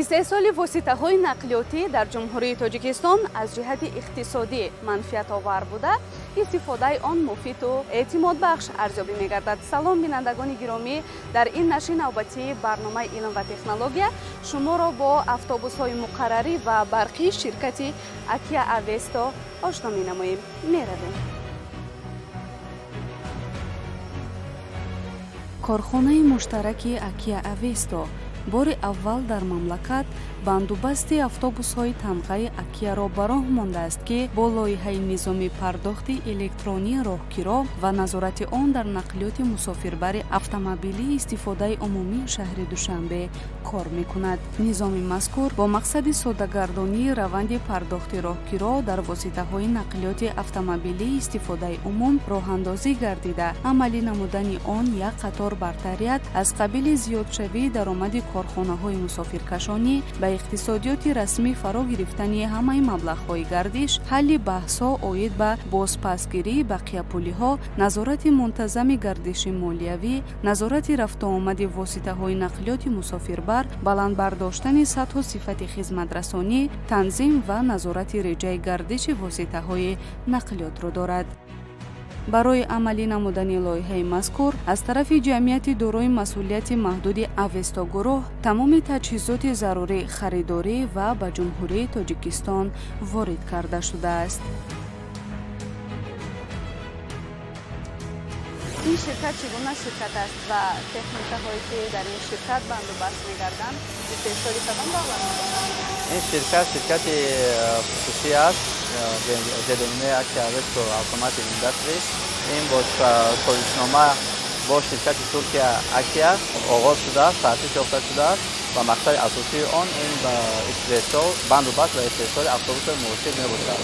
Истеҳсоли воситаҳои нақлиётӣ дар Ҷумҳурии Тоҷикистон аз ҷиҳати иқтисодӣ манфиатовар буда, истифодаи он муфиду эътимодбахш арзёбӣ мегардад. Салом, бинандагони гиромӣ! Дар ин нашри навбатии барномаи «Илм ва технология» шуморо бо автобусҳои муқаррарӣ ва барқии ширкати Акия Авесто ошно менамоем. Меравем. Корхонаи муштараки Акия Авесто бори аввал дар мамлакат бандубасти автобусҳои тамғаи Акияро ба роҳ мондааст, ки бо лоиҳаи низоми пардохти электронии роҳкиро ва назорати он дар нақлиёти мусофирбари автомобилии истифодаи умумии шаҳри Душанбе кор мекунад. Низоми мазкур бо мақсади соддагардонии раванди пардохти роҳкиро дар воситаҳои нақлиёти автомобилии истифодаи умум роҳандозӣ гардида, амалӣ намудани он як қатор бартарият аз қабили зиёдшавии даромади корхонаҳои мусофиркашонӣ, ба иқтисодиёти расмӣ фаро гирифтани ҳамаи маблағҳои гардиш, ҳалли баҳсҳо оид ба бозпасгирии бақияпулиҳо, назорати мунтазами гардиши молиявӣ, назорати рафтуомади воситаҳои нақлиёти мусофирбар, баланд бардоштани сатҳу сифати хизматрасонӣ, танзим ва назорати реҷаи гардиши воситаҳои нақлиётро дорад. Барои амалӣ намудани лоиҳаи мазкур аз тарафи ҷамъияти дорои масъулияти маҳдуди Авестогурӯҳ тамоми таҷҳизоти зарурӣ харидорӣ ва ба Ҷумҳурии Тоҷикистон ворид карда шудааст. Ин ширкат чӣ гуна ширкат аст ва техникаҳое, ки дар ин ширкат бандубаст мегарданд, истеҳсоли кадом давлат мебошанд? Ин ширкат ширкати хусусӣ аст, зерномаи Акия Авесто Automotive Industry. Ин бо созишнома бо ширкати Туркия Акия оғоз шудааст, таъсис ёфта шудааст ва мақсади асосии он ин истеҳсол, бандубаст ва истеҳсоли автобусҳои муосир мебошад.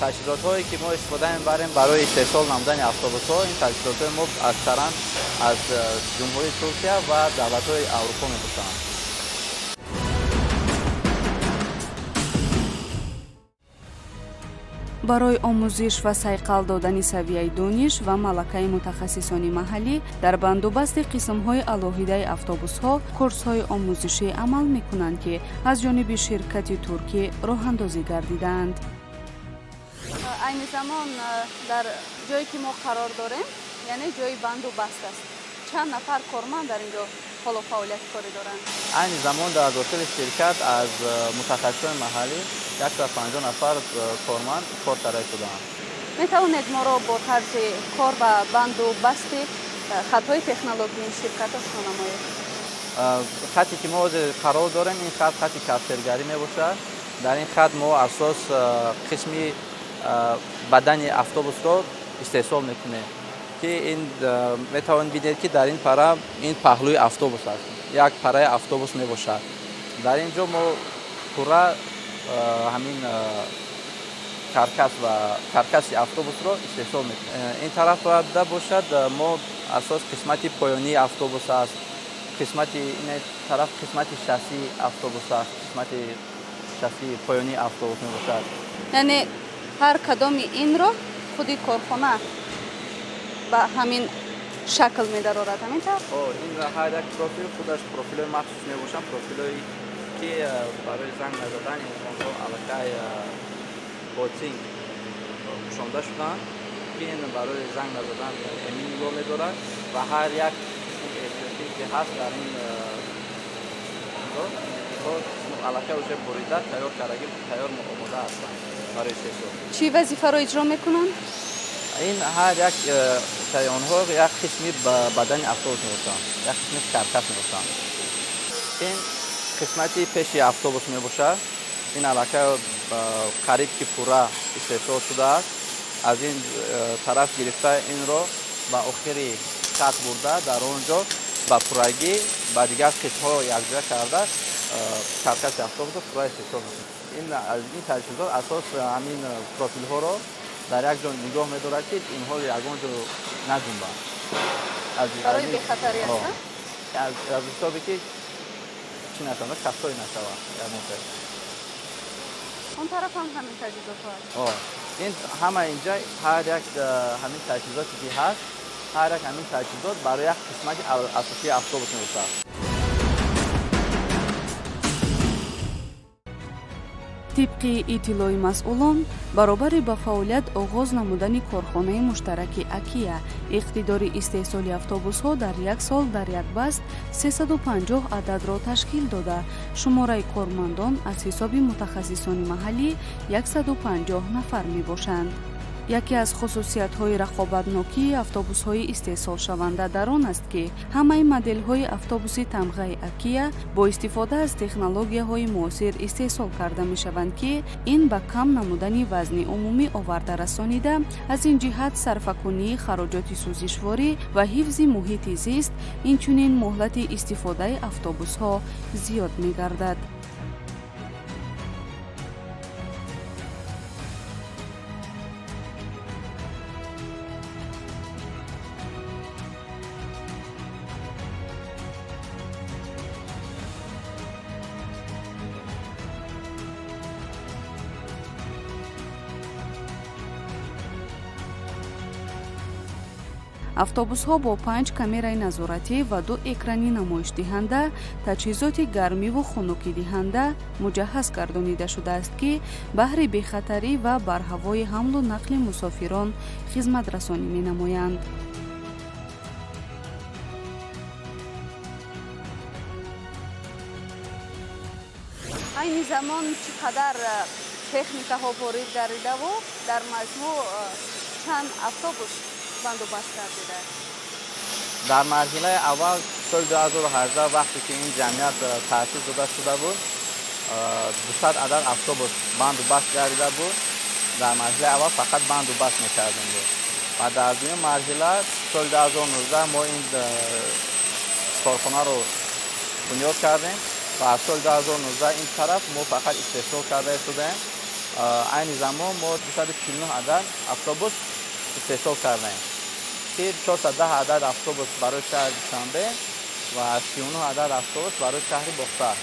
Таҷҳизотҳое, ки мо истифода мебарем барои истеҳсол намудани автобусҳо, ин таҷҳизотҳои мо аксаран аз Ҷумҳурии Туркия ва давлатҳои Аврупо мебошанд. Барои омӯзиш ва сайқал додани савияи дониш ва малакаи мутахассисони маҳаллӣ дар бандубасти қисмҳои алоҳидаи автобусҳо курсҳои омӯзишӣ амал мекунанд, ки аз ҷониби ширкати туркӣ роҳандозӣ гардидаанд. Айни замон дар ҷое, ки мо қарор дорем, яъне ҷои бандубаст аст, чанд нафар корманд дар ин ҷо ҳоло фаъолияти корӣ доранд? Айни замон дар дохили ширкат аз мутахассисони маҳаллӣ 150 нафар корманд кор карда шудаанд. Метавонед моро бо тарзи кор ва банду басти хатҳои технологияи ширкат ошно намоед? Хате, ки мо ҳозир қарор дорем, ин хат хати кафтергарӣ мебошад. Дар ин хат мо асос қисми бадани автобусро истеҳсол мекунем, ки ин метавонед бинед, ки дар ин пара ин паҳлӯи автобус аст, як параи автобус мебошад. Дар ин ҷо мо пурра ҳамин каркас ва каркаси автобусро истеҳсол мекунем. Ин тарафда бошад, мо асос қисмати поёнии автобус аст, қисмати ин тараф қисмати шассии автобус аст, қисмати шассии поёнии автобус мебошад. Яъне ҳар кадоми инро худи корхона ба ҳамин шакл медарорад, ҳамин тавр? Ин ҳар як профил худаш профилҳои махсус мебошанд, профилҳое, ки барои занг назадан онҳо аллакай бо цинк пӯшонда шудаанд, ки ин барои занг назадан эмин нигоҳ медорад ва ҳар як қисми эҳтиётӣ, ки ҳаст дар ин аллакай уже бурида, тайёр кардагӣ, тайёр омода ҳастанд барои истеҳсол. Чӣ вазифаро иҷро мекунанд? Ин ҳар як таи онҳо як қисми бадани автобус мебошанд, як қисми каркас мебошанд. Ин қисмати пеши автобус мебошад. Ин аллакай қариб ки пурра истеҳсол шудааст. Аз ин тараф гирифта, инро ба охири хат бурда, дар он ҷо ба пуррагӣ ба дигар қисмҳо якҷоя карда, каркаси автобусро пурра истеҳсол мекунад. Ин таҷҳизот асос ҳамин профилҳоро дар як ҷо нигоҳ медорад, ки инҳо ягон ҷо наҷунбанд. Барои бехатарӣ аст? Аз ҳисобе, ки чӣ нашавад, кафтои нашавад ягон хел. Он тараф ҳам ҳамин таҷҳизотҳо аст? Ин ҳама инҷа ҳар як ҳамин таҷҳизоте, ки ҳаст, ҳар як ҳамин таҷҳизот барои як қисмати асосии автобус мебошад. Тибқи иттилои масъулон, баробари ба фаъолият оғоз намудани корхонаи муштараки Акия, иқтидори истеҳсоли автобусҳо дар як сол дар як баст 350 ададро ташкил дода, шумораи кормандон аз ҳисоби мутахассисони маҳаллӣ 150 нафар мебошанд. Яке аз хусусиятҳои рақобатнокии автобусҳои истеҳсолшаванда дар он аст, ки ҳамаи моделҳои автобуси тамғаи Акия бо истифода аз технологияҳои муосир истеҳсол карда мешаванд, ки ин ба кам намудани вазни умумӣ оварда расонида, аз ин ҷиҳат сарфакунии хароҷоти сӯзишворӣ ва ҳифзи муҳити зист, инчунин муҳлати истифодаи автобусҳо зиёд мегардад. Автобусҳо бо 5 камераи назоратӣ ва 2 экрани намоишдиҳанда, таҷҳизоти гармиву хунукидиҳанда муҷаҳҳаз гардонида шудааст, ки баҳри бехатарӣ ва барҳавои ҳамлу нақли мусофирон хизматрасонӣ менамоянд. Айни замон чӣ қадар техникаҳо ворид гардидаву дар маҷмӯъ чанд автобус бандубаст гардидааст? Дар марҳилаи аввал соли 2018, вақте ки ин ҷамъият таъсис дода шуда буд, 200 адад автобус бандубаст гардида буд. Дар марҳилаи аввал фақат бандубаст мекардем ва дар дуюм марҳила соли 2019 мо ин корхонаро бунёд кардем ва аз соли 2019 ин тараф мо фақат истеҳсол карда истодаем. Айни замон мо 249 адад автобус истеҳсол кардаем, ки 410 адад автобус барои шаҳри Душанбе ва 39 адад автобус барои шаҳри Бохтар.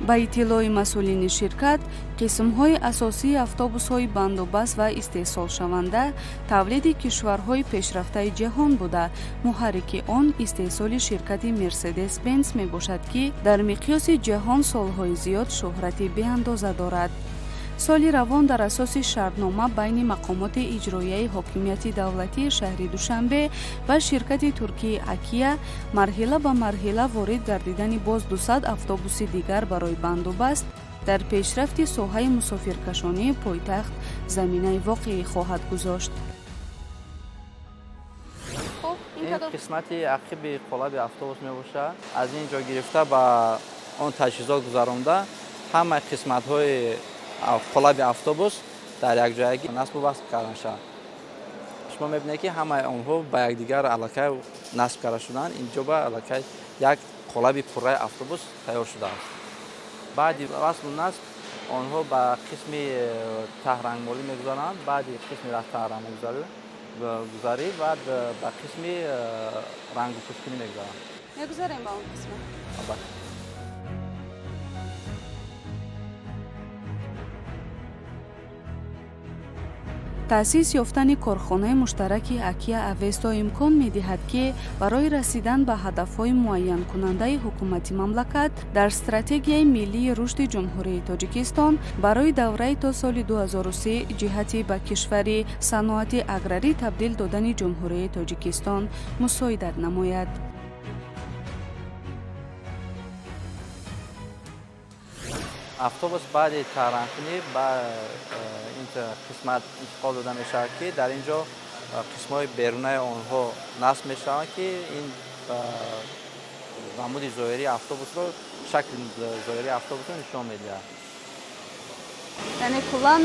Ба иттилои масъулини ширкат, қисмҳои асосии автобусҳои бандубаст ва истеҳсолшаванда тавлиди кишварҳои пешрафтаи ҷаҳон буда, муҳаррики он истеҳсоли ширкати Мерседес-Бенс мебошад, ки дар миқёси ҷаҳон солҳои зиёд шӯҳрати беандоза дорад. Соли равон дар асоси шартнома байни мақомоти иҷроияи ҳокимияти давлатии шаҳри Душанбе ва ширкати туркии Акия марҳила ба марҳила ворид гардидани боз 200 автобуси дигар барои бандубаст дар пешрафти соҳаи мусофиркашонии пойтахт заминаи воқеӣ хоҳад гузошт. Ин қисмати ақиби қолаби автобус мебошад. Аз ин ҷо гирифта ба он таҷҳизот гузаронда ҳамаи қисматҳои қолаби автобус дар якҷоягӣ насбу васл карда мешавад. Шумо мебинед, ки ҳамаи онҳо ба якдигар аллакай насб карда шуданд. Инҷо ба аллакай як қолаби пурраи автобус тайёр шудааст. Баъди васлу насб онҳо ба қисми таҳрангмолӣ мегузаранд, баъди қисми таҳрангмолгузарӣ баъд ба қисми рангу пӯшкунӣ мегузаранд. Мегузарем ба он қисмат? Албатта. Таъсис ёфтани корхонаи муштараки Акия Авесто имкон медиҳад, ки барои расидан ба ҳадафҳои муайянкунандаи ҳукумати мамлакат дар стратегияи миллии рушди Ҷумҳурии Тоҷикистон барои давраи то соли 2030 ҷиҳати ба кишвари саноати аграрӣ табдил додани Ҷумҳурии Тоҷикистон мусоидат намояд. Автобус баъди таҳрангкунӣ ба ин қисмат интиқол дода мешавад, ки дар ин ҷо қисмҳои берунаи онҳо насб мешаванд, ки ин намуди зоҳирии автобусро, шакли зоҳирии автобусро нишон медиҳад. Яъне куллан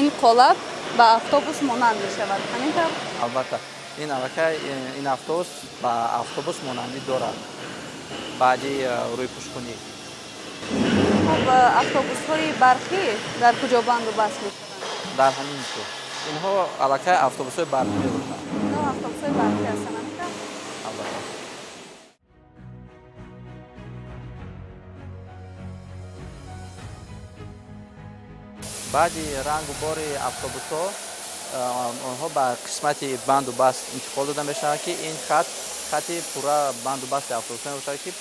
ин қолаб ба автобус монанд мешавад, ҳамин тавр? Албатта, ин аллакай ин автобус ба автобус монандӣ дорад баъди рӯйпӯшкунӣ. Хуб, автобусҳои барқӣ дар куҷо банду баст мешаванд? Дар ҳамин ҷо. Инҳо аллакай автобусҳои барқӣ мебошанд. Инҳо автобусҳои барқӣ ҳастанд, ҳамин тавр? Албатта. Баъди рангу бори автобусҳо онҳо ба қисмати банду баст интиқол дода мешаванд, ки ин хат Хати пурра банду басти автобусҳо мебошад, ки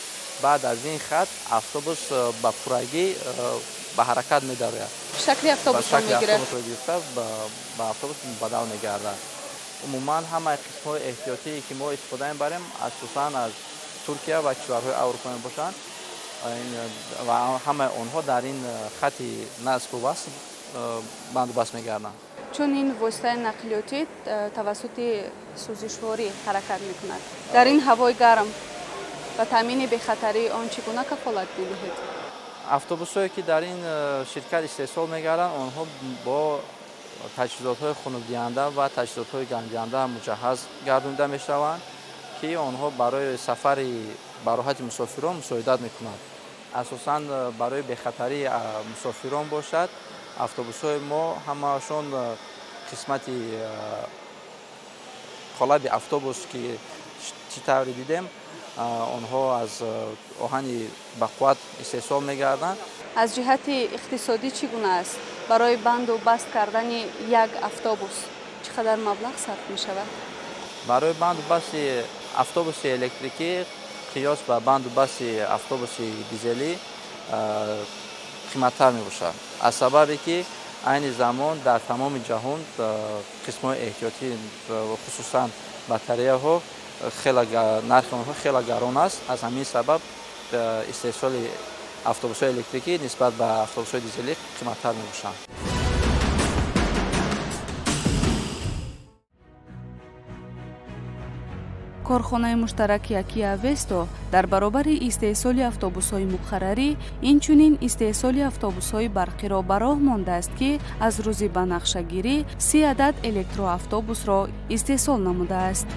баъд аз ин хат автобус ба пуррагӣ ба ҳаракат медарояд. Шакли автобусро мегирад. Автобусро гирифта ба автобус бадал мегардад. Умуман ҳамаи қисмҳои эҳтиётие, ки мо истифода мебарем, асосан аз Туркия ва кишварҳои Аврупо мебошанд ва ҳамаи онҳо дар ин хати насбу васл банду баст мегарданд. Чун ин воситаи нақлиётӣ тавассути сӯзишворӣ ҳаракат мекунад, дар ин ҳавои гарм ба таъмини бехатарии он чӣ гуна кафолат медиҳед? Автобусҳое, ки дар ин ширкат истеҳсол мегарданд, онҳо бо таҷҳизотҳои хунукдиҳанда ва таҷҳизотҳои гармдиҳанда муҷаҳҳаз гардонида мешаванд, ки онҳо барои сафари бароҳати мусофирон мусоидат мекунанд. Асосан барои бехатарии мусофирон бошад, автобусҳои мо ҳамаашон қисмати қолаби автобус, ки чӣ тавре дидем, онҳо аз оҳани бақувват истеҳсол мегарданд. Аз ҷиҳати иқтисодӣ чӣ гуна аст? Барои банду баст кардани як автобус чӣ қадар маблағ сарф мешавад? Барои банду басти автобуси электрикӣ қиёс ба банду басти автобуси дизелӣ қиматтар мебошад, аз сабабе ки айни замон дар тамоми ҷаҳон қисмҳои эҳтиётӣ, хусусан батареяҳо, нархи онҳо хеле гарон аст. Аз ҳамин сабаб истеҳсоли автобусҳои электрикӣ нисбат ба автобусҳои дизелӣ қиматтар мебошанд. Корхонаи муштараки Акия Авесто дар баробари истеҳсоли автобусҳои муқаррарӣ инчунин истеҳсоли автобусҳои барқиро ба роҳ мондааст, ки аз рӯзи банақшагирӣ 30 адад электроавтобусро истеҳсол намудааст.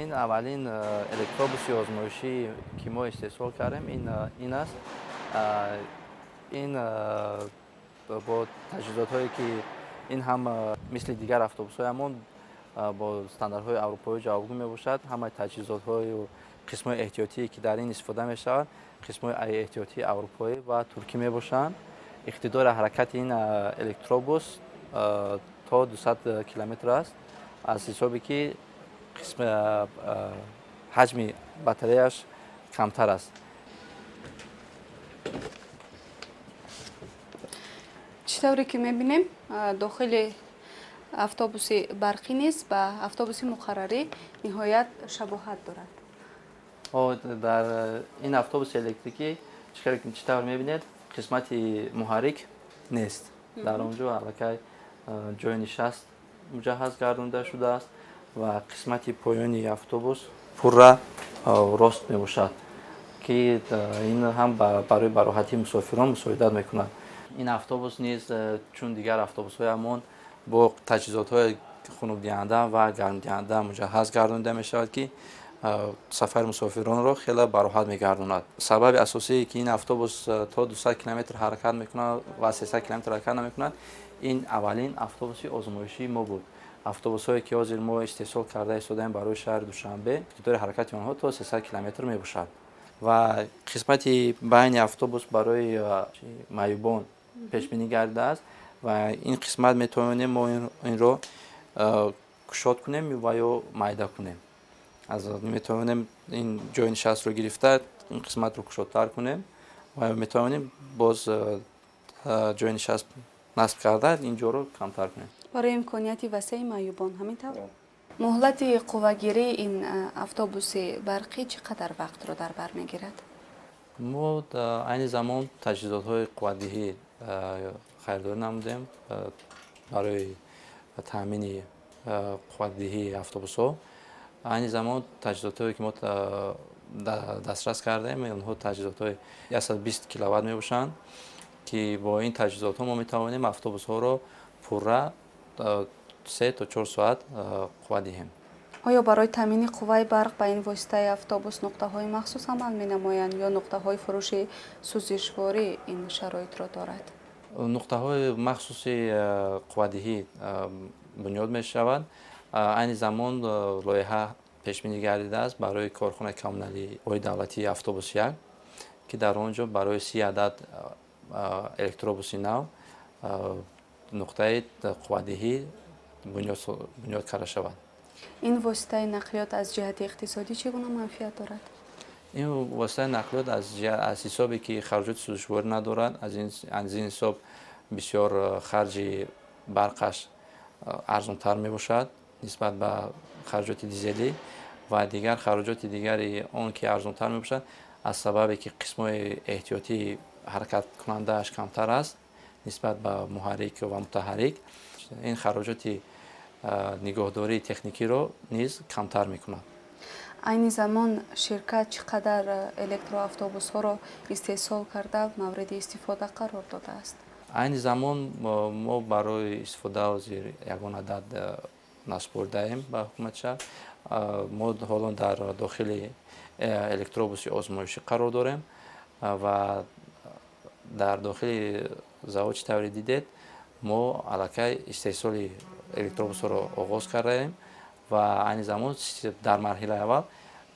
Ин аввалин электробуси озмоишӣ, ки мо истеҳсол кардем, ин аст. Ин бо таҷҳизотҳое, ки ин ҳам мисли дигар автобусҳоямон бо стандартҳои аврупоӣ ҷавобгӯ мебошад. Ҳамаи таҷҳизотҳою қисмҳои эҳтиётие, ки дар ин истифода мешавад, қисмҳои эҳтиётии аврупоӣ ва туркӣ мебошанд. Иқтидори ҳаракати ин электробус то 200 километр аст, аз ҳисобе ки қисми ҳаҷми батареяш камтар аст. Чӣ тавре ки мебинем, дохили автобуси барқӣ низ ба автобуси муқаррарӣ ниҳоят шабоҳат дорад. Дар ин автобуси электрикӣ чӣ тавр мебинед, қисмати муҳаррик нест. Дар он ҷо аллакай ҷои нишаст муҷаҳҳаз гардонида шудааст ва қисмати поёни автобус пурра рост мебошад, ки ин ҳам барои бароҳатии мусофирон мусоидат мекунад. Ин автобус низ чун дигар автобусҳоямон бо таҷҳизотҳои хунукдиҳанда ва гармдиҳанда муҷаҳҳаз гардонида мешавад, ки сафари мусофиронро хеле бароҳат мегардонад. Сабаби асосие, ки ин автобус то 200 километр ҳаракат мекунад ва 300 километр ҳаракат намекунад, ин аввалин автобуси озмоишии мо буд. Автобусҳое, ки ҳозир мо истеҳсол карда истодаем барои шаҳри Душанбе, иқтидори ҳаракати онҳо то 300 километр мебошад. Ва қисмати байни автобус барои маъюбон пешбинӣ гардидааст ва ин қисмат метавонем мо инро кушод кунем ва ё майда кунем. Аз метавонем ин ҷои нишастро гирифта ин қисматро кушодтар кунем ва метавонем боз ҷои нишаст насб карда ин ҷоро камтар кунем. Барои имконияти васеи маъюбон ҳамин тавр? Муҳлати қуввагирии ин автобуси барқӣ чӣ қадар вақтро дар бар мегирад? Мо айни замон таҷҳизотҳои қувватдиҳӣ харидорӣ намудем барои таъмини қувватдиҳии автобусҳо. Айни замон таҷҳизотҳое, ки мо дастрас кардем, онҳо таҷҳизотҳои 120 киловатт мебошанд, ки бо ин таҷҳизотҳо мо метавонем автобусҳоро пурра 3 то 4 соат қувват диҳем. Оё барои таъмини қувваи барқ ба ин воситаи автобус нуқтаҳои махсус амал менамоянд ё нуқтаҳои фурӯши сӯзишворӣ ин шароитро дорад? Нуқтаҳои махсуси қувватдиҳӣ бунёд мешаванд. Айни замон лоиҳа пешбинӣ гардидааст барои корхонаи коммуналии воҳиди давлатии автобус 1, ки дар он ҷо барои 30 адад электробуси нав нуқтаи қувватдиҳӣ бунёд карда шавад. Ин воситаи нақлиёт аз ҷиҳати иқтисодӣ чӣ гуна манфиат дорад? Ин воситаи нақлиёт аз ҳисобе ки хароҷоти сӯзишворӣ надорад, аз ин ҳисоб бисёр харҷи барқаш арзонтар мебошад нисбат ба хароҷоти дизелӣ ва дигар хароҷоти дигари он ки арзонтар мебошад аз сабабе ки қисмҳои эҳтиётии ҳаракаткунандааш камтар аст нисбат ба муҳаррик ва мутаҳаррик, ин хароҷоти нигоҳдории техникиро низ камтар мекунад. Айни замон ширкат чӣ қадар электроавтобусҳоро истеҳсол карда мавриди истифода қарор додааст? Айни замон мо барои истифода ҳозир ягон адад насупурдаем ба ҳукумати шаҳр. Мо ҳоло дар дохили электробуси озмоишӣ қарор дорем ва дар дохили завод чӣ тавре дидед, мо аллакай истеҳсоли электробусҳоро оғоз кардаем ва айни замон дар марҳилаи аввал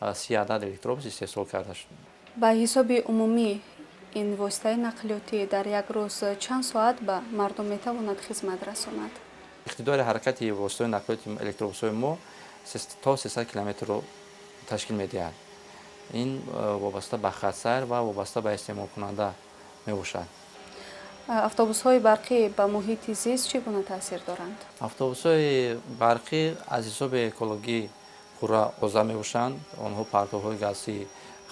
30 адад электробус истеҳсол карда шуд. Ба ҳисоби умумӣ ин воситаи нақлиётӣ дар як рӯз чанд соат ба мардум метавонад хизмат расонад? Иқтидори ҳаракати воситаи нақлиёти электробусҳои мо то 300 километрро ташкил медиҳад. Ин вобаста ба хатсайр ва вобаста ба истеъмолкунанда мебошад. Автобусҳои барқӣ ба муҳити зист чӣ гуна таъсир доранд? Автобусҳои барқӣ аз ҳисоби экологӣ пурра озод мебошанд. Онҳо партовҳои газии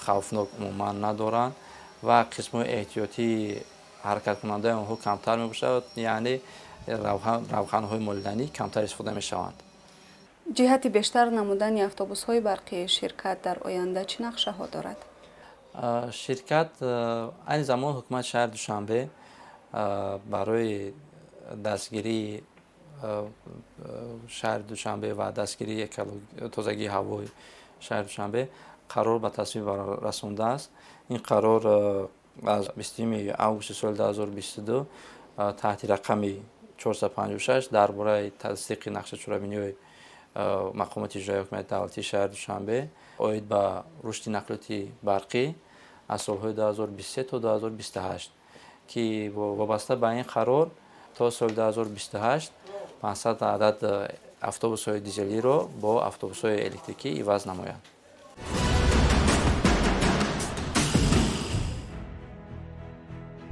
хавфнок умуман надоранд ва қисмҳои эҳтиётии ҳаракаткунандаи онҳо камтар мебошад, яъне равғанҳои молиданӣ камтар истифода мешаванд. Ҷиҳати бештар намудани автобусҳои барқӣ ширкат дар оянда чӣ нақшаҳо дорад? Ширкат айни замон ҳукумати шаҳри Душанбе барои дастгирии шаҳри Душанбе ва дастгирии тозагии ҳавои шаҳри Душанбе қарор ба тасвиб расондааст. Ин қарор аз 20 августи соли 2022 таҳти рақами 456 дар бораи тасдиқи нақшаи чорабиниҳои мақомоти иҷроияи ҳукумати давлатии шаҳри Душанбе оид ба рушди нақлиёти барқӣ аз солҳои 2023 то 2028, ки вобаста ба ин қарор то соли 2028 500 адад автобусҳои дизелиро бо автобусҳои электрикӣ иваз намояд.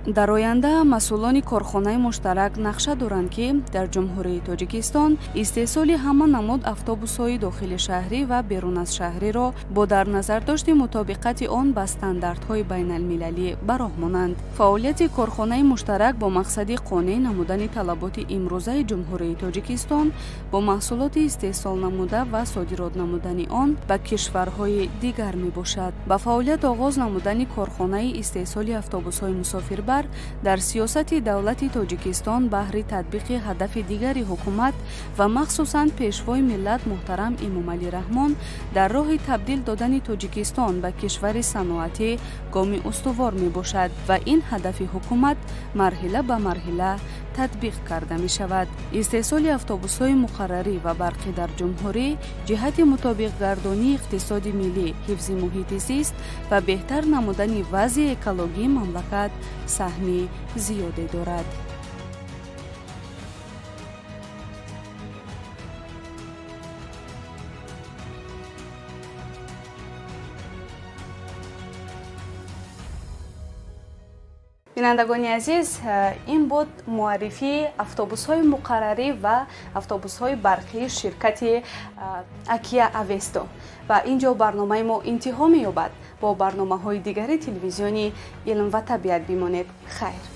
Дар оянда масъулони корхонаи муштарак нақша доранд, ки дар Ҷумҳурии Тоҷикистон истеҳсоли ҳама намуд автобусҳои дохили шаҳрӣ ва берун аз шаҳриро бо дар назардошти мутобиқати он ба стандартҳои байналмилалӣ ба роҳ монанд. Фаъолияти корхонаи муштарак бо мақсади қонеъ намудани талаботи имрӯзаи Ҷумҳурии Тоҷикистон бо маҳсулоти истеҳсол намуда ва содирот намудани он ба кишварҳои дигар мебошад. Ба фаъолият оғоз намудани корхонаи истеҳсоли автобусҳои мусофирбар дар сиёсати давлати Тоҷикистон баҳри татбиқи ҳадафи дигари ҳукумат ва махсусан пешвои миллат муҳтарам Эмомалӣ Раҳмон дар роҳи табдил додани Тоҷикистон ба кишвари саноатӣ гоми устувор мебошад ва ин ҳадафи ҳукумат марҳила ба марҳила татбиқ карда мешавад. Истеҳсоли автобусҳои муқаррарӣ ва барқӣ дар ҷумҳурӣ ҷиҳати мутобиқгардонии иқтисоди миллӣ, ҳифзи муҳити зист ва беҳтар намудани вазъи экологии мамлакат саҳми зиёде дорад. Бинандагони азиз, ин буд муаррифии автобусҳои муқаррарӣ ва автобусҳои барқии ширкати Акия Авесто. Ва ин ҷо барномаи мо интиҳо меёбад. Бо барномаҳои дигари телевизиони илм ва табиат бимонед. Хайр.